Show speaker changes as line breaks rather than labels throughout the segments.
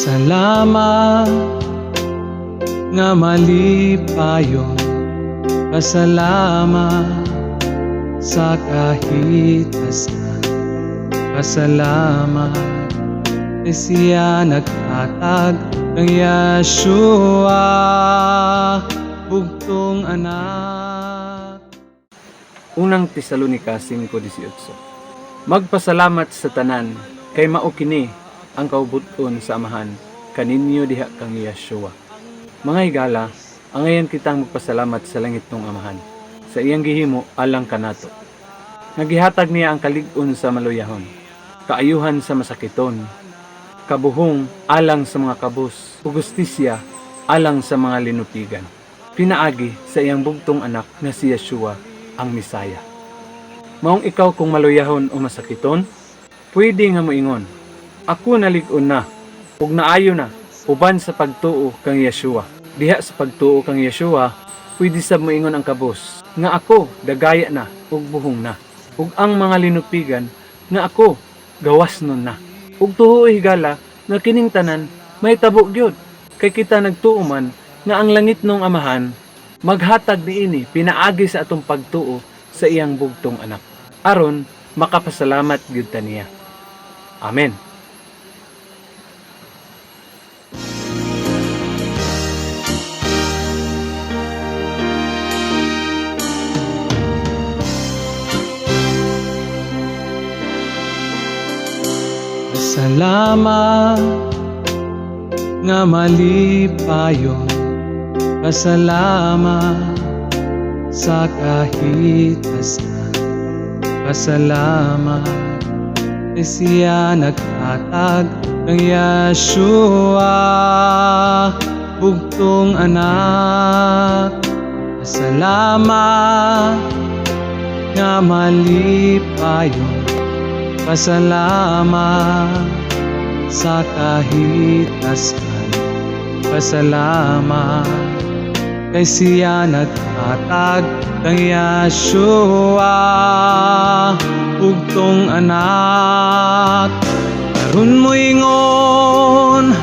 Salamat nga malipayon. Pasalamat sa kahitasan. Pasalamat kay siya naghatag ng Yeshua, bugtong anak.
Unang Tesalonika 5:18. Magpasalamat sa tanan kay mao kini ang kaubuton sa Amahan kaninyo diha kang Yeshua. Mga higala, angayan kitang magpasalamat sa langitnong Amahan sa iyang gihimo alang kanato. Nga gihatag niya ang kalig-on sa maluyahon, kaayuhan sa masakiton, kabuhong alang sa mga kabus, ug hustisya alang sa mga linupigan. Pinaagi sa iyang bugtong anak nga si Yeshua ang Misaya. Maong ikaw kung maluyahon o masakiton, pwede nga moingon, "Ako nalig-on na, ug naayo na, uban sa pagtuo kang Yeshua." Diha sa pagtuo kang Yeshua, pwede sab moingon ang kabus, nga ako dagaya na, ug buhong na. Ug ang mga linupigan, nga ako gawas nun na. Ug tuo, higala, nga kining tanan mahitabo gyud. Kay kita nagtuo man nga ang langitnong Amahan maghatag niini pinaagi sa atong pagtuo sa iyang bugtong anak. Aron makapasalamat gyud ta niya. Amen.
Salamat nga malipayon. Pasalamat sa kahitasan. Pasalamat kay siya naghatag ng Yeshua, bugtong anak. Pasalamat nga malipayon. Pasalamat sa kahitasan. Pasalamat kay siya naghatag ng Yeshua, bugtong anak. Karon moingon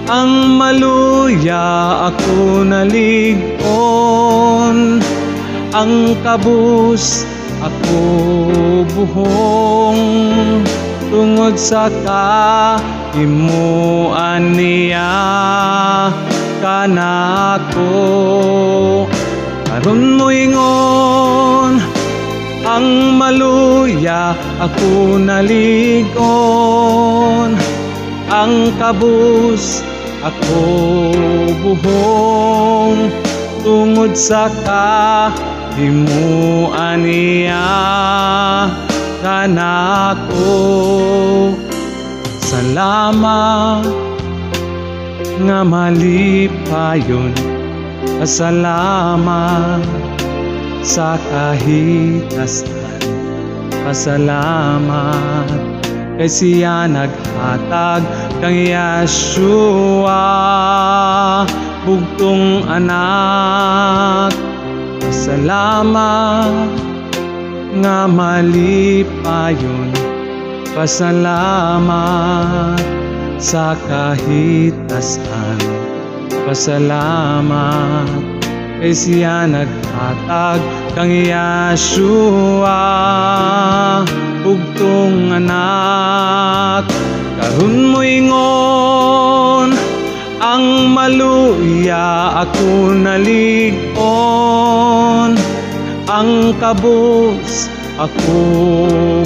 ang maluya, ako nalig-on. Ang kabus, ako buhong, tungod sa kahimuan niya kanako. Karon moingon ang maluya, ako nalig-on. Ang kabus, ako buhong, tungod sa kahimuan niya kanako. Salamat nga malipayon. Pasalamat sa kahitasan. Pasalamat kay siya naghatag kang Yeshua, bugtong anak. Pasalamat nga malipayon. Pasalamat sa kahitasan. Pasalamat kay siya naghatag kang Yeshua, bugtong anak. Karon moingon ang maluya, ako nalig-on. Ang kabus, ako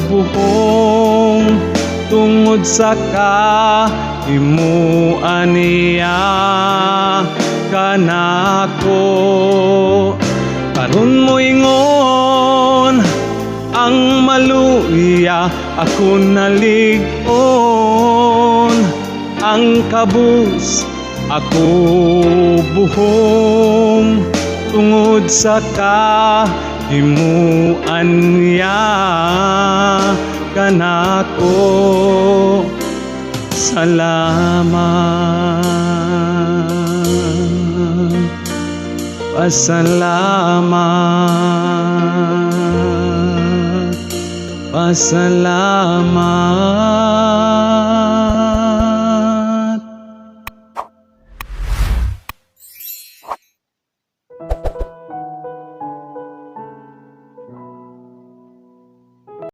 buhong, tungod sa kahimuan niya kanako. Karon moingon ang maluya, ako nalig-on. Ang kabus, ako buhong, tungod sa kahimuan niya kanako. Salamat. Pasalamat. Pasalamat.